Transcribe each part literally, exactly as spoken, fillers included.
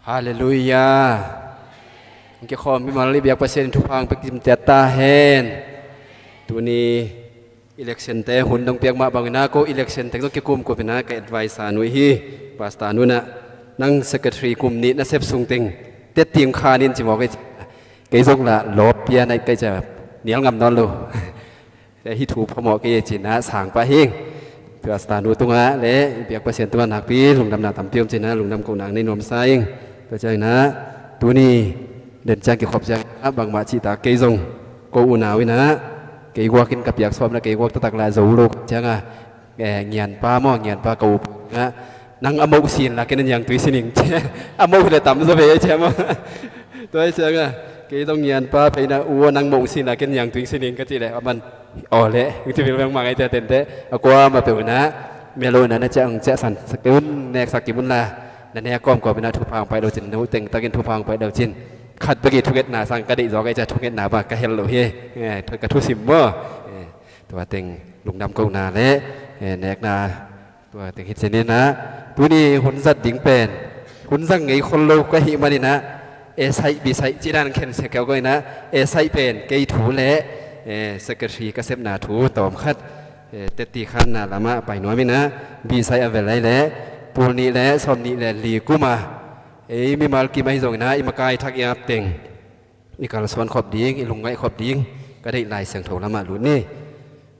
Halleluiah. Hong kikhawm mimal i biak Pasian in thupha hong pia kim ciat ta hen. Tuni election te hun dong piak mah bangin a, ko election teng zong kikumkup in a, ka adviser nu hi, pastor nu in a, nang secretary kum nih na sep sung teng tetti hong khan in ci mawk hi. Kei zong lah lawp pia na kei ciang nial ngam nawn lo. Hih thu phamawh kei e ci-in a sang pah hi ing. Pastor nu tungah le i biak Pasian tungah nakpi lungdamna tampi om ci-in a, lungdam kohna nei nuamsa ing. Tua ciangin a, tuni den ciang kikhop ciangin a, bangmah cihtak kei zong ko unau in a, kei guak in ka piak sawm na, kei guak taktak lah zo lo ciangin a, eh, ngianpa maw, ngianpa ka upa, nang a moh sin la ken a niangtui sin ing ci. A moh hi le tam zaw ve ci maw. Tua hi ciangin a, kei zong ngianpa pei in a, u aw, nang moh sin la ken niangtui sin ing ka cih leh, aman, aw le, hong ci vilvel mah ngai cia tente, a kuamah peuh in a, melo in a na ciah hong ciahsan sak un, neksak kim un la, na nek kawmkawm in a, thupha hong pai lo cin, no teng takin thupha hong pai lo cin. Khat bek i thungetna sang ka deih zaw ngai cia, thungetna bang ka hel lo hi, eh, ka thusim maw. Eh, tua teng lungdam kohna le, eh, nekna, tua teng hi cin in a, tuni hun zat ding pen hun zang ngei khol lo ka hih manin a, eh, saih bi saih cih dan khen sia keu ko in a, eh, saih pen kei thu le, eh, secretary ka sepna thu tawm khat, eh, tetti khanna lamah pai nuam in a, bi saih a vel ai le tul nih le sawm nih le li kum a, ei mimal kim ahi zongin a, i makai thak i ap teng i kalsuan khop ding, i lungngaih khop ding ka deih Lai Siangtho lamah lut ni.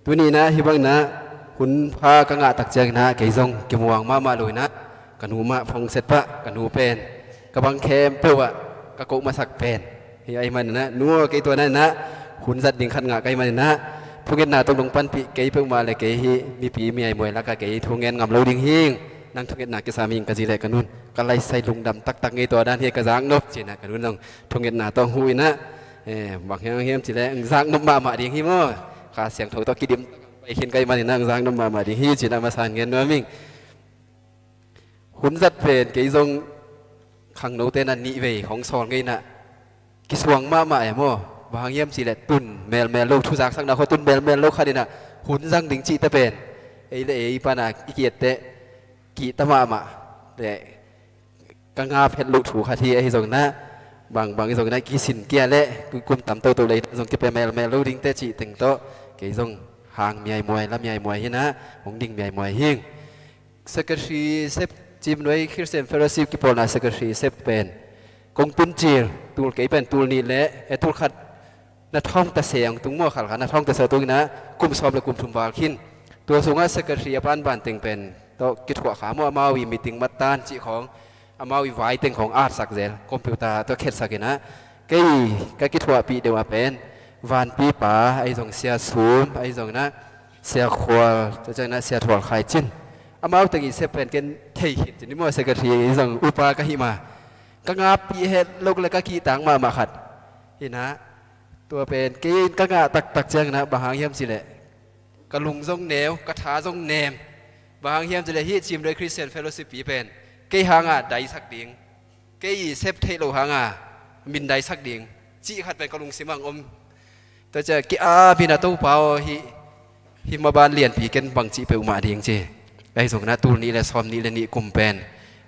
Tuni in a hih bangin a hun pha ka ngah tak ciangin a, kei zong kimuang mahmah lo in a, ka nu mah phone set pah, ka nu pen ka bang khempeuh ah ka koh masak pen hi ahih manin a, nu aw, kei tua na in a hun zat ding khat ngah ka hih manin a, thungetna tawh nong panpih kei peuhmah le kei hih mipi miaimuai lakah kei thungen ngam lo ding hi ing. Nang thungetna kisam hi ing ka zi le ka nun, ka laisai lungdam taktak ngei, tua dan hi ka zaknop ci-in a, ka nun zong thungetna tawh huh in a, eh, bang hiam hiam cih leh hong zaknop mahmah ding hi maw. Kha Siangtho tawh kidim pai khin ka hih manin a, hong zaknop mahmah ding hi ci-in a masa in ngen nuam ing. Hun zat pen kei zong khangnote in a nih vei hong sawl ngei in a, kisuang mahmah e maw. Bang hang hiam cih leh tun melmel lo, thuzaksakna khua tun melmel lo khat in a, hun zang ding cihte pen ei le ei pan a i ki-etteh kihta mahmah le ka ngap het loh thu khat hi. Ahi zongin a, bangbang hi zongin a, kisin kia le kum tam toto lei zong kipia melmel lo dingte cih teng tawh kei zong hang miaimuai, la miaimuai hi in a, hong ding miaimuai hi ing. Secretary sep, Cimnuai Christian Fellowship kipawlna secretary sep pen kong tun cil, tul kei pen tul nih le, eh, tul khat na thawng ta se ang tung maw, khalkha na thawng ta se tung in a, kum sawm le kum thum val khin. Tua sungah secretary a panban teng pen tawh kithuah kha maw, amau i meeting mattan cih khawng, amau i vai teng khawng atsak zel, computer tawh khetsak in a, kei ka kithuahpih deuh a pen vanpipa ahi zong, Sia Sum ahi zong in a, Sia Khual, tua ciang in a Sia Thual Khai cin, amau teng i sep pen ken thei khit cin i maw, secretary ahi zong upa ka hih ma. Ka ngappih het lo le ka kihtak mahmah khat hi in a, tua pen kei in ka ngah taktak ciangin a, bang hang hiam cih leh ka lung zong neu, ka tha zong nem. Bang hang hiam cih leh hih Cimnuai Christian Fellowship pi pen kei hanga daisak ding, kei i sep theih loh hanga min daisak ding cih khat pen ka lungsim ah hong om. Tua ciang ki-ap in a, Topa aw, hih, hih maban lianpi ken bang cih peuhmah ding ci. Ahi zongin a tul nih le sawm nih le nih kum pen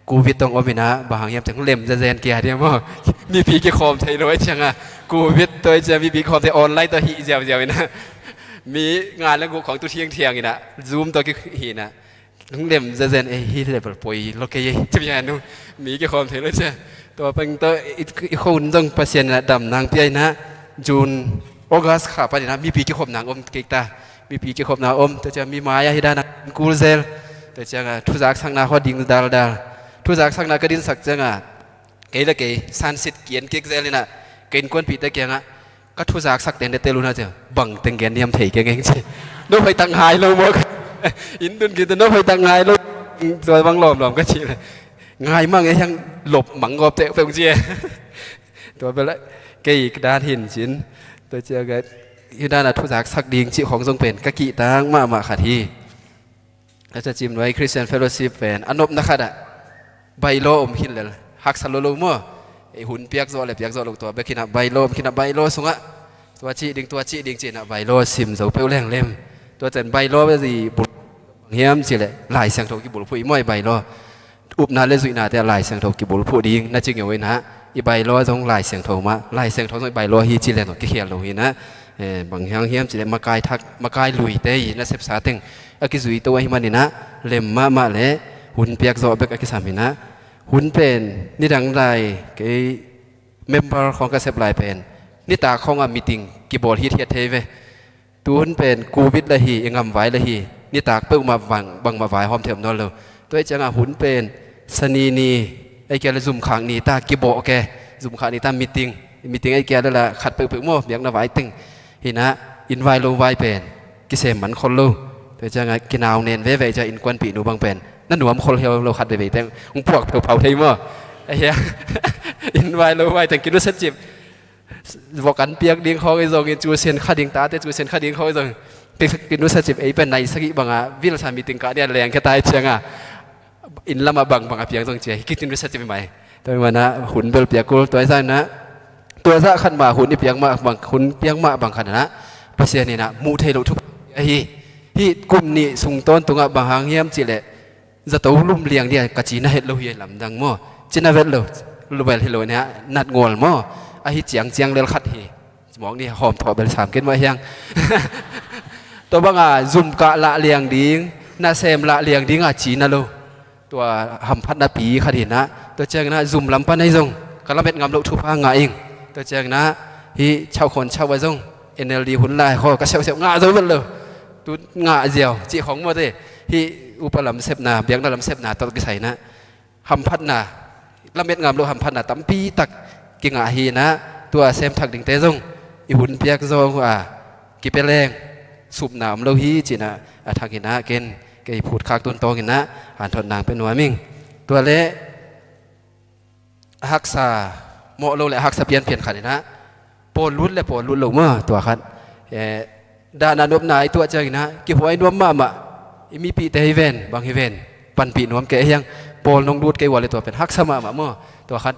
Covid tawh hong om in a, bang hang hiam cih leh hong lem zezen kia ding maw. Mipi kikhawm thei lo ahih ciangin a, Covid tawh ahih ciang mipi kikhawm thei, online tawh hih ziauziau in a, mi nga le guk khawng tu thiangthiang in a, Zoom tawh kihih in a, hong lem zezen, eh, hih level poi lo kei ei ci bia nu, mi kikhawm thei lo cia. Tua peng tawh i, i khua hun zong Pasian in a damna hong pia in a, June, August kha panin a mipi kikhopna hong om kik ta. Mipi kikhopna om, tua ciang mi mai-ah hih dan a kul zel. Tua ciang a thuzaksakna khua ding daldal. Thuzaksakna ka dinsak ciang a, kei le kei sansit kian kik zel in a, ka innkuanpihte kiangah, ka thuzaksakte hong tel un a ci a, bang teng gen hiam thei keng eng ci. No hoih tak ngai lo maw. Inn tun kik teh no hoih tak ngai lo. Tua bang lawmlawm ka cih leh, ngai mang e, hiang lop mang gawp teh peuh ci e. Tua bel kei ka dan hin cin. Tua ciang a, hih dan a thuzaksak ding cih khawng zong pen ka kihtak mahmah khat hi. Ka cia Cimnuai Christian Fellowship pen a nopna khat ah bylaw om khin lel, haksa lo lo maw. Ei hun piak zawh le piak zawh lo, tua bek khin ah bylaw om khin ah, bylaw sungah tua cih ding, tua cih ding ci-in ah bylaw sim zo peuh lenglem. Tua ciang bylaw zi bul hiam cih leh Lai Siangtho kibulphuh i maw, bylaw. upna le zuihnate ah Lai Siangtho kibulphuh ding na ci ngeu inah, i bylaw zong Lai Siangtho mah, Lai Siangtho zong i bylaw hi ci lian zong kikhial lo hi inah, eh, bang hang hiam cileh makai thak, makai luite hi nasepsa teng a kizui to ahi man inah, lem mahmah le hun piak zawh bek a kisam inah, hun pen nidang lai kei member khawng ka sep lai pen nitak khawngah meeting kibawl hithiat thei ve. Tu hun pen covid la hi, i ngam vai la hi, nitak peuhmah bang, bangmah vai hawm thei om nawn lo. Tua hi ciangah hun pen Sani ni, ei kia le zumkhak ni ta kibawh ke, zumkhak ni ta meeting, meeting ei kia le la khat peuhpeuh maw, biakna vai teng. Hinah, inn vai lo vai pen kisem man khol lo. Tua hi ciangah kinau nen veve ciah innkuanpih nu bang pen na nuam khol hiau lo khat veve teng hong puak pheuphau thei maw? Ahia, inn vai lo vai teng kinusat cip. Vok an piak ding khawng i zong in, cu sen kha ding tate, cu sen kha ding khawng i zong. Ki, kinusa cip ei pen nai sagih bangah vilsa meeting kah nia leng khe tai ciangah inn lamah bang bangah piang zong cia hi kinusa cip mai. Tua hi manah hun bel piak kul, tua hi zanah tua zah khan mah hun i piang mah bang, hun piang mah bang khan anah Pasian inah muh thei loh thup ahi. Hih kum nih sung tawntungah bang hang hiam cihleh zato lum liang dia ka ci na het lo hi lamdang maw? Ci na vet lo, lubel hi lo nia, nat ngawl maw? Ahi ciangciang lel khat hi. Mawk ni hawm thawh bel sam ken mah hiang. Tua banga zumkah lah liang ding, nasem lah liang dinga ci na lo. Tua hamphatna pi khat hinah, tua cianginah zum lam pan ahi zong ka lamet ngam loh thupha ngah ing. Tua cianginah hih chauhkhawn chauh a zong N L D hun lai khaw ka seuhseuh ngah zo vet lo. Tu ngah ziau cih khong mawte. Hih upa lamsepna, biakna lamsepna tawh kisai inah hamphatna, lamet ngam loh hamphatna tampi tak kingah hi inah, tua semthak dingte zong i hun piak zong uh a kipia leng supna om lo hi ci inah a thak inah ken kei phutkhak tun tawng inah hanthot nang pia nuam ing. Tua le a haksa mawh lo le a haksa pianpian khat inah pawl lut le pawl lut lo maw, tua khat. Eh, dahna nopna i tuah cianginah kihuai nuam mahmah, i mipihte hi ven, bang hi ven, panpih nuam kei hiang, pawl nong lut kei ua le tua pen haksa mahmah maw, tua khat.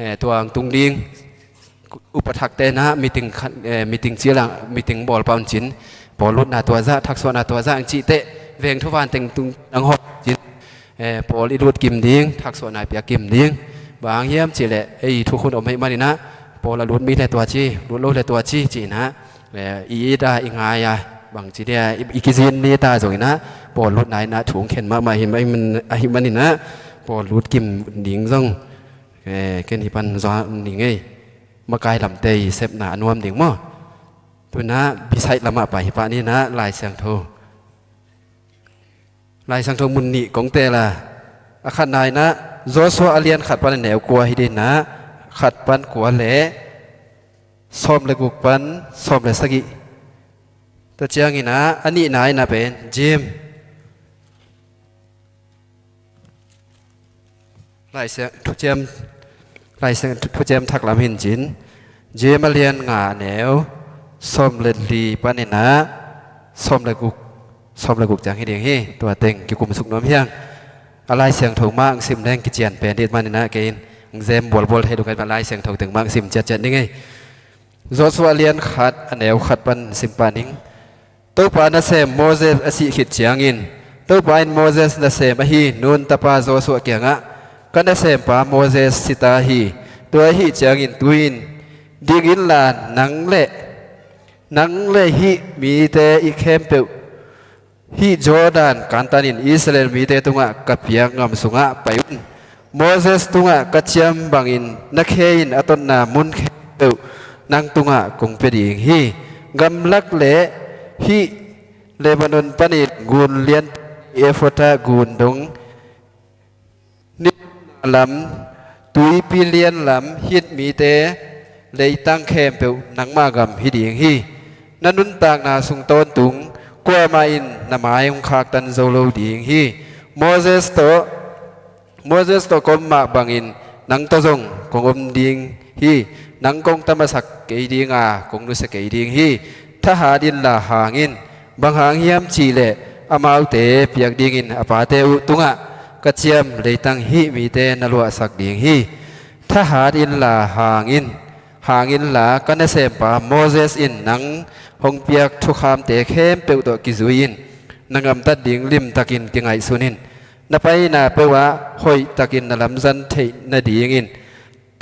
Eh, tua ang tung ding upathakte na meeting khat, eh, meeting cilang, meeting bawlpa un cin, pawl lutna tua zah, thaksuahna tua zah ang cihteh veng thuvan teng tung ang hawm cin. Eh, pawl i lut kim ding, thaksuahna i piak kim ding. Bang hang hiam cihleh ei thukhun om hei maninah pawl a lut mi le tua ci, lut lo le tua ci ci inah, eh, i it a i ngai a bang ci dia i, i kizin ni ta zonginah pawl lutna inah thu hong khen mahmah ahi maninah pawl lut kim ding zong, eh, ken hi pan zua ni ngei. Makai lamte i sepna a nuam ding maw? Tunah bisaih lamah pai hi pah ninah Lai Siangtho. Lai Siangtho mun nih kong teel a, a khatna inah Joshua a lian khat pan a neu kua hi dinah, khat pan kua le sawm le guk pan sawm le sagih. Tua cianginah a nihna inah pen Jim. Lai Siang, thuciam, Lai Siang, thu, thuciam thak lam hin cin. Jim a lian nga a neu sawm le li paninah sawm le guk, sawm le guk ciang hi ding hi. Tua teng kikum suk nuam hiang. A Lai Siangtho mah ang sim leng kician pen dit maninah kei in ang zem bualbual thei lo kei, a Lai Siangtho teng mah ang sim ciatciat ding hi. Joshua a lian khat a neu khat pan sim pah ning. Topa nasem Moses a sih khit ciangin Topa in Moses nasem ahi Nun tapa Joshua kiangah, ka nasempa Moses sita hi. Tua ahi ciangin tu-in ding inla nang le, nang le hih mite i khempeuh hih Jordan kantanin Israel mite tungah ka piak ngam sungah pai un. Moses tungah ka ciam bangin na khe in a totna mun khempeuh nang tungah kong pia ding hi. Gamlak le hih Lebanon panin gun lian, Ephratah gun dong ni lam, tuipi lian lam, hih mite leitang khempeuh nangmah gam hi ding hi. Na nuntakna sung tawntung kuamah in na mai hong khaktan zo lo ding hi. Moses tawh Moses tawh ka om mah bangin nang tawh zong kong om ding hi. Nang kong tamasak kei dinga kong nusia kei ding hi. Thahat inla hang in, bang hang hiam cihleh amaute piak dingin a pate uh tungah ka ciam leitang hih mite na luahsak ding hi. Thahat inla hang in, hang inla ka nasempa Moses in nang hong piak thukhamte khempeuh tawh kizui in na ngamtat ding limtakin kingaihsun in. Na paina peuhah hoihtakin na lamzan theih nadingin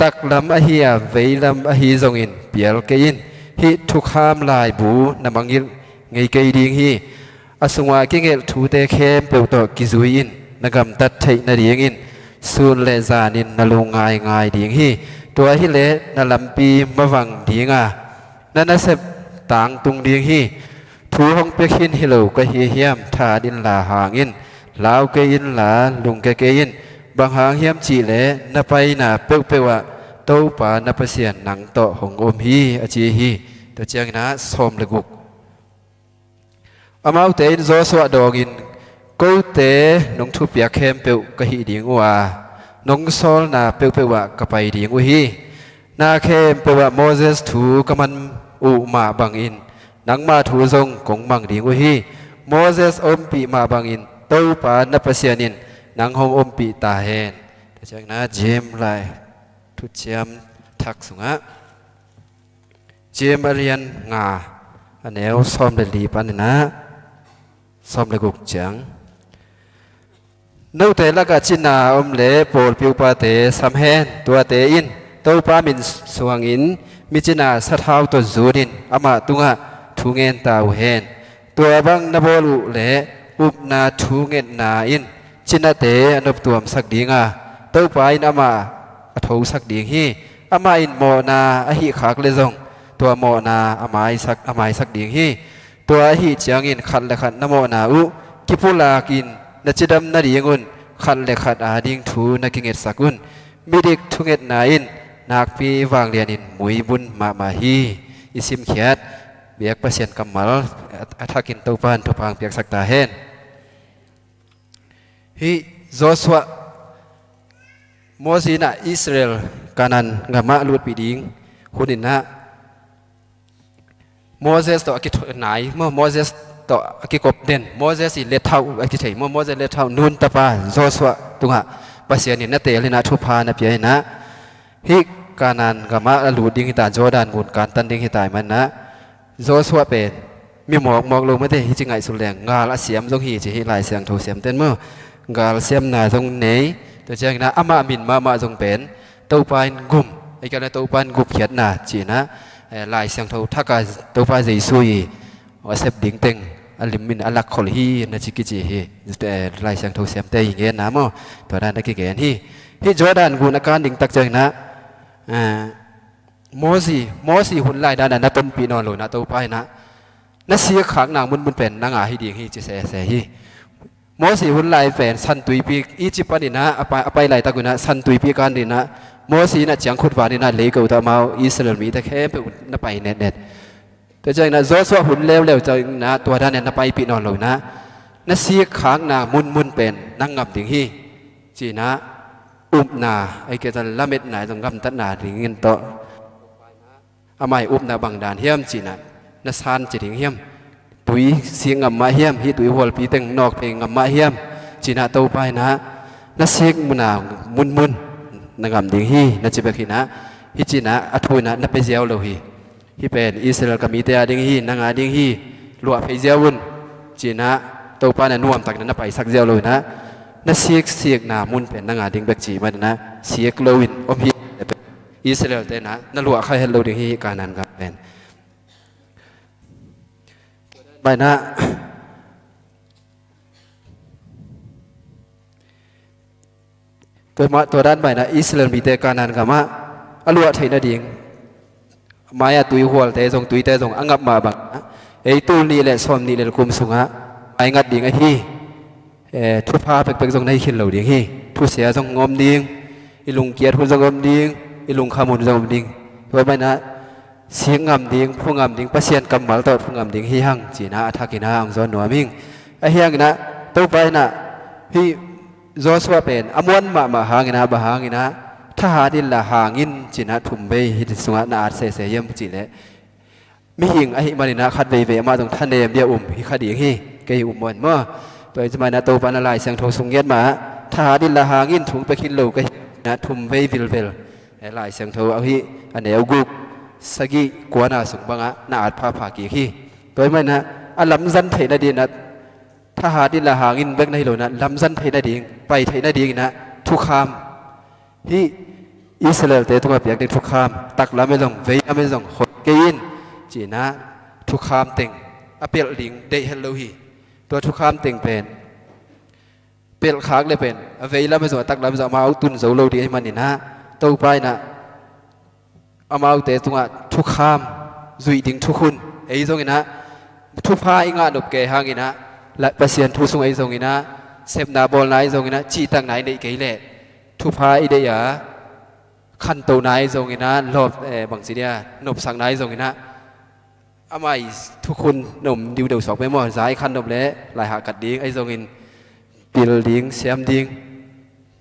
taklam ahi a veilam ahi zongin pial kei in. Hih thukham laibu na mangngilh ngei kei ding hi. A sungah kigelh thute khempeuh tawh kizui in. Na gamtat theih nadingin sun le zanin na lungngai ngai ding hi. Tua hileh na lampi mavang dinga na nasep tangtung ding hi. Thu hong pia khin hi lo ka hi hiam? Thahat inla hang in, lau kei inla lungkia kei in. Bang hang hiam cihleh na paina peuhpeuh ah Topa na Pasian nang tawh hong om hi, a ci hi. Tua ciangin ah sawm le guk. Amaute in Joshua dawngin, kote nong thupiak khempeuh ka hih ding uh a, nong sawlna peuhpeuh ah ka pai ding uh hi. Na khempeuh ah Moses thu ka mang uh mah bangin nangma thu zong kong mang ding uh hi. Moses a ompih mah bangin Topa na Pasian in nang hong ompih ta hen. Tua ciangin ah James lai thuciam thak sungah James a lian nga, a neu sawm le li panin ah sawm le guk ciang. Note lakah cina om le pawlpi upate sam hen. Tuate in Topa min suangin mi cina sathau tawh zutin amah tungah thu ngen ta uh hen. Tua bang na bawl uh leh upna thu ngetna in cinate a noptuamsak ding a, Topa in amah a thosak ding hi. Amah in mawhna a hih khak leh zong tua mawhna a maisak, a maisak ding hi. Tua ahih ciangin khat le khat na mawhna uh kipulakin na cidam nadingun khat le khat ading thu na kingetsak un. Midik thungetna in nakpi vanglianin muibun mahmah hi. I simkhiat biak Pasian kammal a, a thakin Topa in thupha hong piaksak ta hen. Hih Joshua, Moses in ah Israel Kanaan gamah a lutpih ding hun in ah Moses tawh a kithu-, nai maw, Moses tawh a kikop den, Moses i lethauh a kithei maw, Moses lethauh Nun tapa Joshua tungah Pasian in na teel in ah thupha na pia in ah hih Kanaan gamah a lut ding hi ta, Jordan gun kantan ding hi ta ahih manin ah Joshua pen mi mawkmawk lo mate, hih ci ngaihsun leng ngal a siam zong hi ci, hih Lai Siangtho siamten maw. Ngal siamna zong nei. Tua ciangin ah amah min mahmah zong pen Topa in gum, ei kal le Topa in gupkhiatna ci-in ah, eh, Lai Siangtho thak a Topa Jesu i a sep ding teng a lim in a lakkhol hi na ci kici hi. Eh, Lai Siangtho siamte i ngenna maw, tua dan a kigen hi. Hih Jordan gun a kan ding tak ciangin ah, eh, Moses, Moses hun lai dan a na tonpih nawn lo in ah Topa in ah na sikkhakna munmun pen nang a hi ding hi ci sese hi. Moses hun lai pen San Tuipi, Egypt panin ah a pai, a pai laitak un ah San Tuipi kan ding ah Moses in ah ciangkhut van in ah leiko tawh amau Israel mite khempeuh na pai netnet. Tua ciangin ah Joshua hun leuleu ciangin ah tua dan in na paipih nawn lo in ah na sikkhakna munmun pen nang ngam ding hi. Ci-in ah upna, ei kei tan lametna zong gamtatna dingin tawh. Amah i upna bang dan hiam ci-in ah na san ci ding hiam? Tui sik ngam mah hiam? Hih tui hualpi teng nawk thei ngam mah hiam? Ci-in ah Topa in ah na sikna munmun na ngam ding hi na ci bek hi in ah, hih ci-in ah a thu in ah na pia ziau lo hi. Hih pen Israel ka mite a ding hi, nang a ding hi, luah phei ziau un. Ci-in ah Topa in ah nuamtak in ah na paisak ziau lo in ah na siksikna mun pen nang a ding bek ci manin ah sik loin om hi. Israel te in ah na luah kha het lo ding hi, Kanaan gam pen. Tua dan mah in ah, tua mah, tua dan mah in ah Israel mite Kanaan gamah a luah theih nading mai-ah tui hualte zong, tuite zong a ngap mah bang ah, ei tul nih le sawm nih le kum sungah mai ngat ding ahi. Eh, thupha pekpek zong na hi khin lo ding hi. Thusia zong om ding, i lungkiat hun zong om ding, i lungkham hun zong om ding. Tua mah in ah sik ngam ding, phu ngam ding, Pasian kammal tawh phu ngam ding hi hang ci-in ah a thak in ah hong zawn nuam ing. Ahi hangin ah Topa in ah hih Joshua pen a muan mahmah hangin ah, bang hangin ah thahat inla hang in ci-in ah thum vei hih sungah na at sese hiam cih leh, mihing ahih manin ah khat veivei amah zong thanem dia um hi kha ding hi. Kei hi um maw. Tua ahih manin ah Topa in ah Lai Siangtho sung ngiat mah ah thahat inla hang in, thu pia khin lo ka hi in ah thum vei vilvel. Eh, Lai Siangtho ahi a neu guk, sagih, kuana sung bangah na at phapha kik hi. Tua ahih manin ah a lamzang theih nadingin ah thahat in la hang in bek na hi lo in ah, lamzang theih nading, pai theih nading in ah thukham, hih Israel-te tungah piak ding thukham, taklam in zong, veilam in zong hoih kei in, ci-in ah thukham teng a pelh ding deih het lo hi. Tua thukham teng pen pelh khak le pen a veilam in zong, a taklam in zong amau tun zo lo ding ahih manin ah, Topa in ah amaute tungah thukham zuih ding thukhun, ei zong in ah thupha i ngah nop kei hang in ah, la-, Pasian thu sung ei zong in ah, sepna bawlna ei zong in ah, cihtakna i neih kei leh thupha i deih a, khantona ei zong in ah, lawp, eh, bangci dia, nopsakna ei zong in ah, amah i thukhun na om diudeu suak ve maw? Za i khan nop leh laihah kat ding, ei zong in pil ding, siam ding,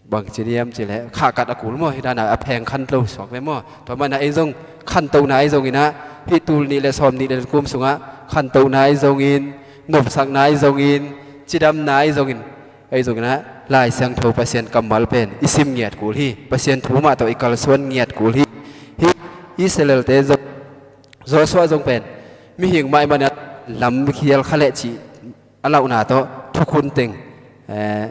bangci diam ci leh khahkat a kul maw? Hih dan a a pheng khan lo suak ve maw? Tua manin ah ei zong khantona ei zong in ah, hih tul nih le sawm nih le kum sungah khantona ei zong in, nopsakna ei zong in, cidamna ei zong in, ei zong in ah Lai Siangtho Pasian kammal pen i sim ngiat kul hi. Pasian thu mah tawh i kalsuan ngiat kul hi. Hih Israel-te zong, Joshua zong pen mihing mah ahih manin ah lam khial kha leh cih a lauhna tawh thukhun teng, eh,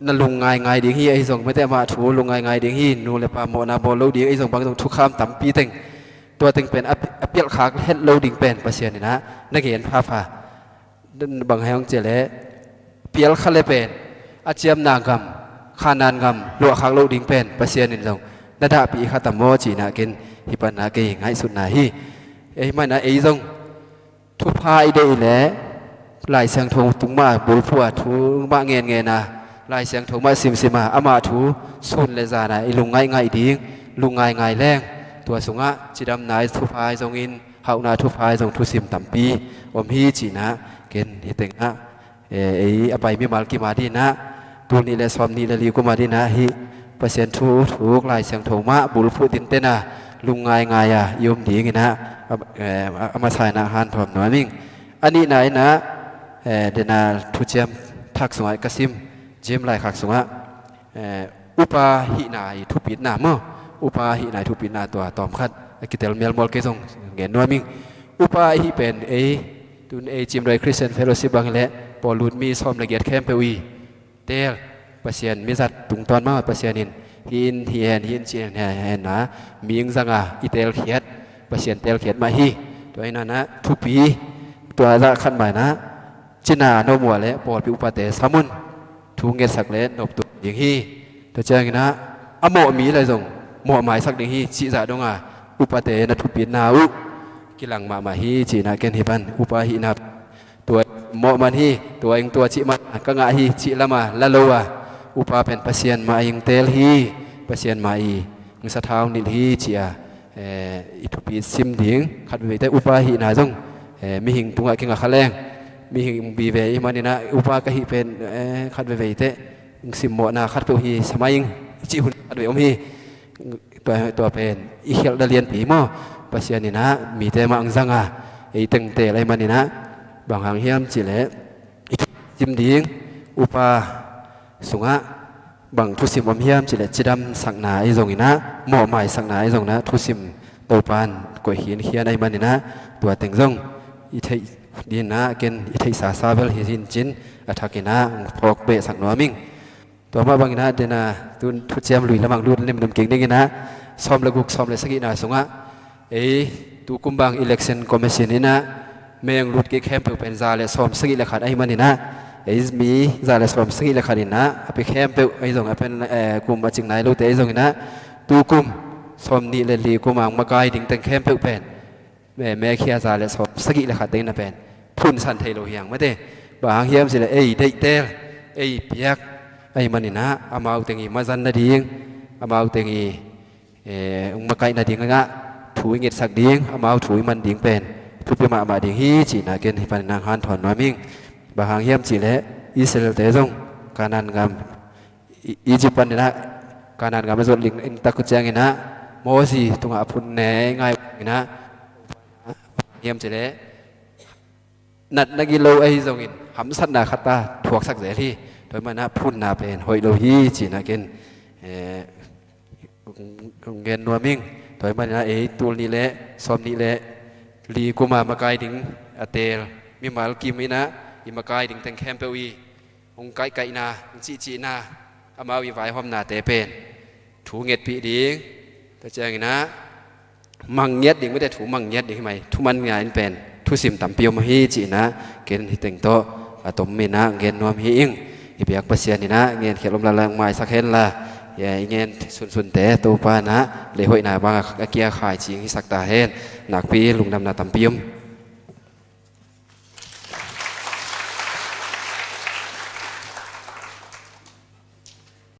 na lung ngaingai ding hi. Ei zong mite amah thu lung ngaingai ding hi. Nu le pa mawhna bawl lo ding, ei zong bang zong thukham tampi teng, tua teng pen a, a pialh khak het lo ding pen Pasian in ah na gen phapha. Bang hang ci leh pial kha le pen a ciamna gam, Khanaan gam luah khak lo ding pen Pasian in zong na dahpih kha tam maw, ci-in ah ken hih pan ah kei ngaihsutna hi. Ei manin ah ei zong thupha i deih leh Lai Siangtho tung mah bulphuh a, thu mah ngenngen a, Lai Siangtho mah simsim a, amah thu sun le zan a i lung ngaihngaih ding, lung ngaingai leng, tua sungah cidamna i thupha i zong in, hauhna thupha i zong thusim tampi om hi, ci-in ah ken hih teng ah, eh, ei a pai mimal kim a ding in ah, tul nih le sawm nih le li kum a ding in ah hih Pasian thu thuk Lai Siangtho mah bulphuh tinten a, lung ngaingai a i om ding in ah, a, eh, a masa in ah hanthawn nuam ing. A nihna in ah, eh, dena Thuciam Thak sungah ka sim, James laikhak sungah, eh, upa hihna i thupitna maw, upa hihna i thupitna tua tawmkhat a kitel mialmual kei zong gen nuam ing. Upa i hih pen ei, tun ei Cimdawi Christian Fellowship bang hi leh pawl lut mi sawm le giat khempeuh i teel, Pasian mizat tungtawn mah Pasian in hih in hih hen, hih in cih hen, hen, hen a, mi ing zang a i teelkhiat, Pasian teelkhiat mah hi. Tua hi in ah thupi, tua zah khat mah in ah cina na om uh leh pawlpi upate sam un, thu ngetsak le noptuak ding hi. Tua ciangin ah a mawh mi le zong mawhmaisak ding hi, cih zah dong a upate na thupitna uh kilang mahmah hi, ci-in ah ken hih pan upa hihna tua mawh man hi, tua ing tua cih man ka ngah hi, cih lam a la lo a, upa pen Pasian mah ing teel hi, Pasian mah i ing sathau nilh hi, ci a, eh, i thupi sim ding. Khat veivei teh upa hihna zong, eh, mihing tungah kingah kha leng, mihing vive i hih manin ah upa ka hih pen, eh, khat veivei teh ing simmawhna khat peuh hi sa mai ing, i cih hun khat vei om hi. Tua, tua pen i khialhna lianpi maw? Pasian in ah mite mah ing zang a, ei teng teel ahih manin ah, bang hang hiam cih leh i thusim ding, upa sungah bang thusim om hiam cih leh cidamsakna ahi zongin ah, mawhmaisakna ahi zongin ah thusim Topa in koih khinkhian ahih manin ah, tua teng zong i theih ding in ah, ken i theihsa sa bel hi in cin, a thakin ah hong phawk behsak nuam ing. Tua mah bangin ah dena tun thuciam lui lamah lut limlim kik dingin ah, sawm le guk, sawm le sagihna sungah ei tukum bang Election Commission in ah mei hong lut kik khempeuh pen za le sawm sagih le khat ahih manin ah, ei mi za le sawm sagih le khat in ah a pia khempeuh ahi zong, a pen, eh, kum a cing nai lote ahi zongin ah, tukum sawm nih le li kum a hong makai ding teng khempeuh pen, eh, mei khia za le sawm sagih le khat teng in ah pen phunsan thei lo hi hang mate. Bang hang hiam cih leh ei deihtel, ei piak ahih manin ah, amau teng i mazan nading, amau teng i, eh, hong makaih nading ah thu i ngetsak ding, amau thu i man ding pen thupi mahmah ding hi, cih in ah ken hih panin ah hong hanthawn nuam ing. Bang hang hiam cih leh Israel-te zong Kanaan gam, I-, Egypt panin ah Kanaan gam a zot ling in tak uh ciangin ah, Mosi tungah a phun ne ngai in ah, hiam cih leh natna gilo ahi zongin hamsatna khat a thuaksak zel hi. Tua ahih manin ah phunna pen hoih lo hi, cih in ah ken, eh, hong gen nuam ing. Tua ahih manin ah ei tul nih le sawm nih le li kum a makai ding a teel mimal kim in ah i makai ding teng khempeuh i hong kaihkaihna, hong cihcihna, amau i vaihawmnate pen thu ngetpih ding, tua cianginah mang ngiat ding, mite thu mang ngiat ding hi mai, thuman ngai in pen thusim tampi om hi cihinah ken hi teng tawh a tom inah gen nuam hi ing. I biak Pasian inah ngenkhiat lom lala maisak henla, i ngen sunsunte Topa inah leihoihna bang a kia khai cing hisak ta hen. Nakpi lungdamna tampi om.